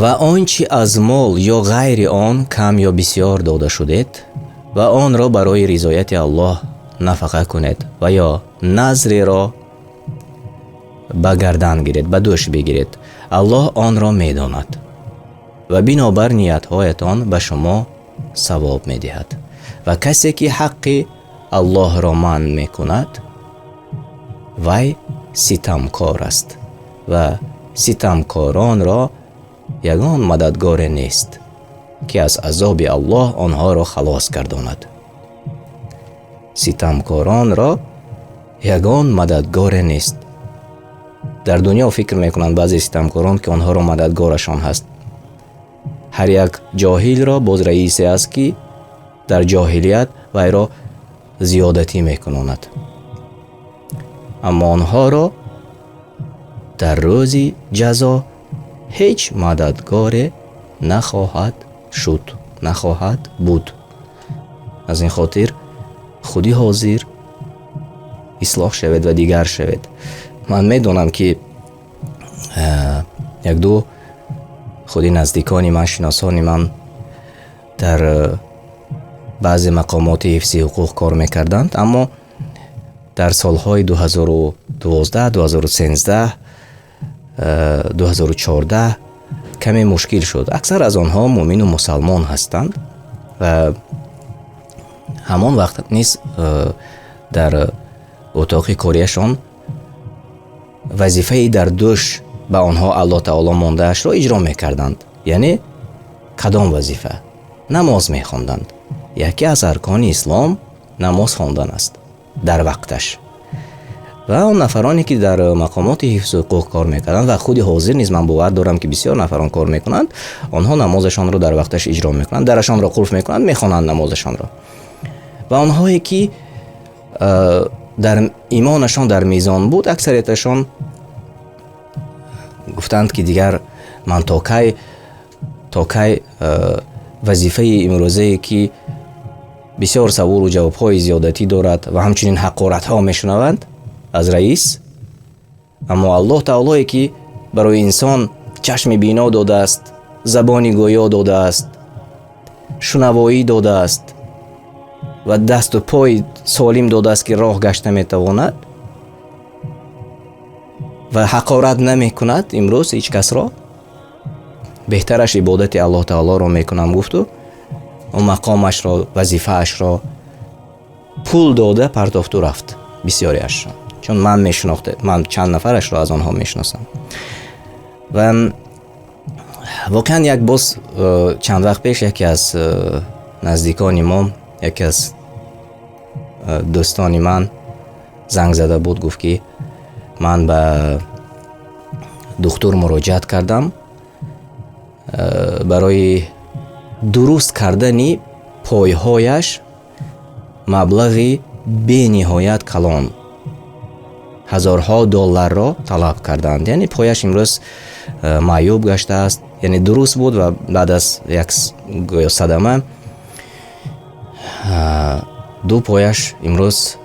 Ва он чӣ аз мол ё ғайри он кам ё бисёр дода шудед, ва онро барои ризояти Аллоҳ нафақа кунед ва ё назреро ба гардан гиред, ба дӯш бигиред, Аллоҳ онро медонад ва бинобар ниятҳоятон ба шумо савоб медиҳад. Ва касе ки ҳаққи Аллоҳро манъ мекунад, вай ситамкор аст ва ситамкоронро ягон мададгоре нест, ки аз азоби Аллоҳ онҳоро халос гардонад. Ситамкоронро ягон мададгоре нест. Дар дунё фикр мекунанд баъзе ситамкорон, ки онҳоро мададгорашон ҳаст. Ҳар як ҷоҳилро боз раисе аст, ки дар ҷоҳилият вайро зиёдатӣ мекунонад. Аммо онҳоро дар рӯзи ҷазо ҳеҷ мададгоре нахоҳад шуд, нахоҳад буд. Аз ин хотир худи ҳозир ислоҳ шавед ва дигар шавед. Ман медонам, ки якду худи наздикони ман, шиносони ман дар баъзе мақомоти ҳифзи ҳуқуқ кор мекарданд, аммо дар солҳои 2012, 2013, 2014 каме мушкил шуд. Аксар аз онҳо муъмину мусалмон ҳастанд ва ҳамон вақт низ дар утоқи кориашон вазифаи дар дӯш ба онҳо Аллоҳ таоло мондаашро иҷро мекарданд. Яъне кадом вазифа? Намоз мехонданд. Яке аз аркони ислом намоз хондан аст дар вақташ. Ва он нафароне, ки дар мақомоти ҳифзи ҳуқуқ кор мекарданд, ва худи ҳозир низ ман бовар дорам, ки бисёр нафарон кор мекунанд, онҳо намозашонро дар вақташ иҷро мекунанд, дарашонро қулф мекунанд, мехонанд намозашонро. Ва онҳое ки дар имонашон дар мизон буд, аксарияташон гуфтанд, ки дигар ман то кай вазифаи имрӯзае, ки бисёр саволу ҷавобҳои зиёдатӣ дорад ва ҳамчунин ҳақоратҳо мешунаванд аз раис, аммо Аллоҳ таолое, ки барои инсон чашми бино додааст, забони гӯё додааст, шунавоӣ додааст ва дасту пой солим додааст, ки роҳ гашта метавонад ва ҳақорат намекунад имрӯз ҳеҷ касро, беҳтараш ибодати Аллоҳ таолоро мекунам, гуфту он мақомашро, вазифаашро пул дода партофту рафт бисёриашро, чун ман мешинохта, ман чанд нафарашро аз онҳо мешиносам. Ва воқеан як боз чанд вақт пеш яке аз наздикони мо, яке аз дӯстони ман занг зада буд, гуфт, ки ман ба духтур муроҷиат кардам, барои дуруст кардани пойҳояш маблағи бениҳоят калон, ҳазорҳо долларро талаб карданд. Яъне пояш имрӯз маъюб гаштааст, яъне дуруст буд ва баъд аз як гӯё садама ду пояш имрӯз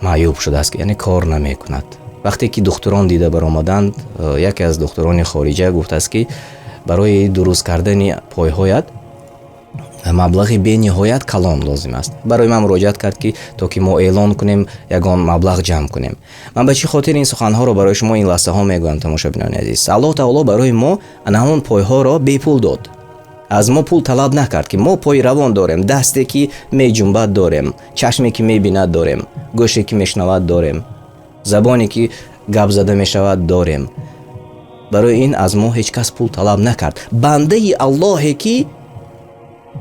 маъюб шудааст, яъне кор намекунад. Вақте ки духтурон дида баромаданд, яке аз духтурони хориҷа гуфтааст, ки барои дуруст кардани пойҳоят маблағи бениҳоят калон лозим аст. Барои ман муроҷиат кард, ки то ки мо эълон кунем, ягон маблағ ҷамъ кунем. Ман ба чӣ хотир ин суханҳоро барои шумо ин лаҳзаҳо мегӯям, тамошобинони азиз? Аллоҳ таоло барои мо ана ҳамон пойҳоро бепул дод, аз мо пул талаб накард, ки мо пои равон дорем, дасте ки меҷунбад дорем, чашме ки мебинад дорем, гӯше ки мешунавад дорем, забоне ки гап зада мешавад дорем. Барои ин аз мо ҳеҷ кас пул талаб накард. Бандаи Аллоҳе, ки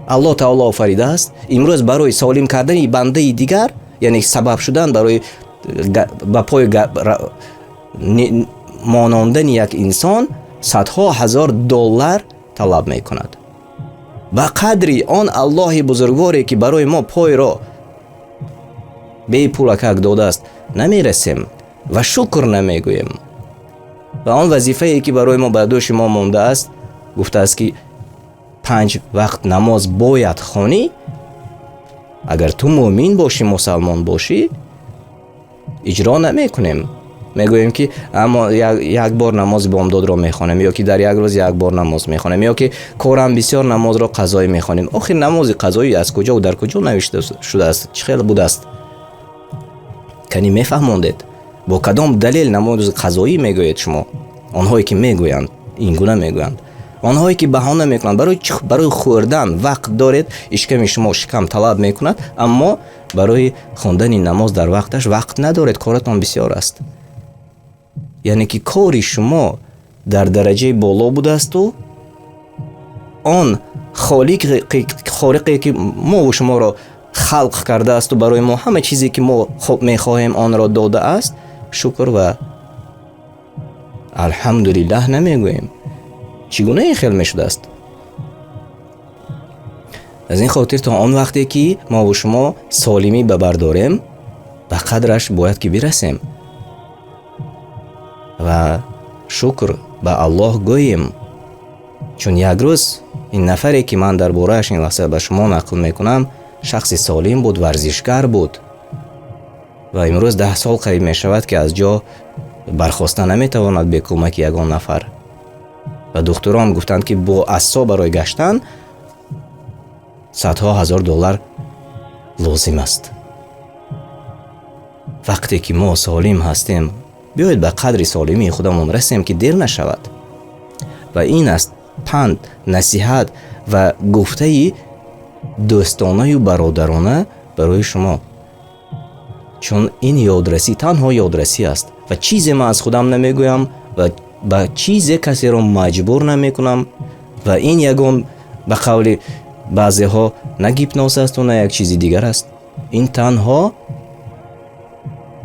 Аллоҳ таоло офаридааст, имрӯз барои солим кардани бандаи дигар, яъне сабаб шудан барои ба пой монондани як инсон, садҳо ҳазор доллар талаб мекунад. Ба қадри он Аллоҳи бузургворе, ки барои мо пойро бепулакак додааст, намерасем ва шукр намегӯем. Ва он вазифае, ки барои мо ба дӯши мо мондааст, гуфтааст, ки 5 вақт намоз бояд хонӣ, агар ту муъмин бошӣ, мусалмон бошӣ, иҷро намекунем. Мегӯем, ки аммо як бор намози бомдодро мехонем, ё ки дар як рӯз як бор намоз мехонем, ё ки корам бисёр, намозро қазоӣ мехонем. Охир намози қазоӣ аз куҷо, дар куҷо навишта шудааст, чӣ хел будааст? Кани мефаҳмондед, бо кадом далел намози қазоӣ мегӯед шумо? Онҳое ки мегӯянд, ин гуна мегӯянд, онҳое ки баҳона мекунанд барои хӯрдан вақт доред, ишками шумо шикам талаб мекунад, аммо барои хондани намоз дар вақташ вақт надоред, коратон бисёр аст. Яъне ки кори шумо дар дараҷаи боло будаасту он холиқе ки мову шуморо халқ кардаасту барои мо ҳама чизе ки мо мехоҳем, онро додааст, шукр ва алҳамдулиллаҳ намегӯем. Чӣ гуна ин хел мешудааст? Аз ин хотир то он вақте ки мову шумо солимӣ ба бар дорем, ба қадраш бояд ки бирасем ва шукр ба Аллоҳ гӯем. Чун як рӯз ин нафаре ки ман дар борааш ин лаҳза ба шумо нақл мекунам, шахси солим буд, варзишгар буд ва имрӯз 10 сол қариб мешавад, ки аз ҷо бархоста наметавонад бе кӯмаки ягон нафар. Ва духтурон гуфтанд, ки бо асо барои гаштан садҳо ҳазор доллар лозим аст. Вақте ки мо солим ҳастем, биёед ба қадри солимии худамон расем, ки дер нашавад. Ва ин аст панд, насиҳат ва гуфтаи дӯстонаю бародарона барои шумо, чун ин ёдрасӣ, танҳо ёдрасӣ аст ва чизе ман аз худам намегӯям ва ба чизе касеро маҷбур намекунам. Ва ин ягон, ба қавли баъзеҳо, на гипноз асту на як чизи дигар аст. Ин танҳо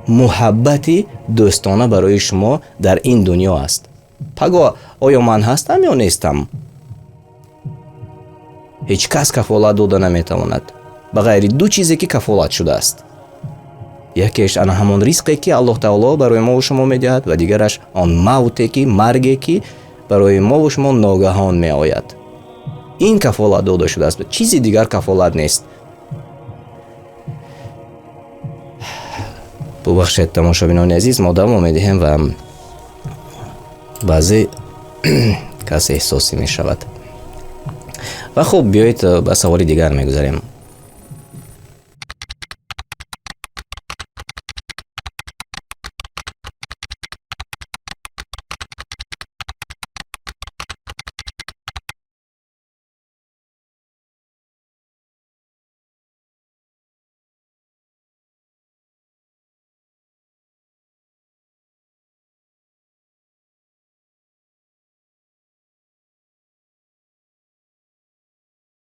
муҳаббати дӯстона барои шумо дар ин дунё аст. Пагоҳ оё ман ҳастам ё нестам, ҳеҷ кас кафолат дода наметавонад, ба ғайри ду чизе ки кафолат шудааст: якеш ана ҳамон ризқе ки Аллоҳ таоло барои мову шумо медиҳад, ва дигараш он мавте ки, марге ки барои мову шумо ногаҳон меояд. Ин кафолат дода шудааст, чизи дигар кафолат нест. Бубахшед, тамошобинони азиз, мо давом медиҳем ва баъзе кас эҳсосӣ мешавад. Ва хуб, биёед, ба саволи дигар мегузарем.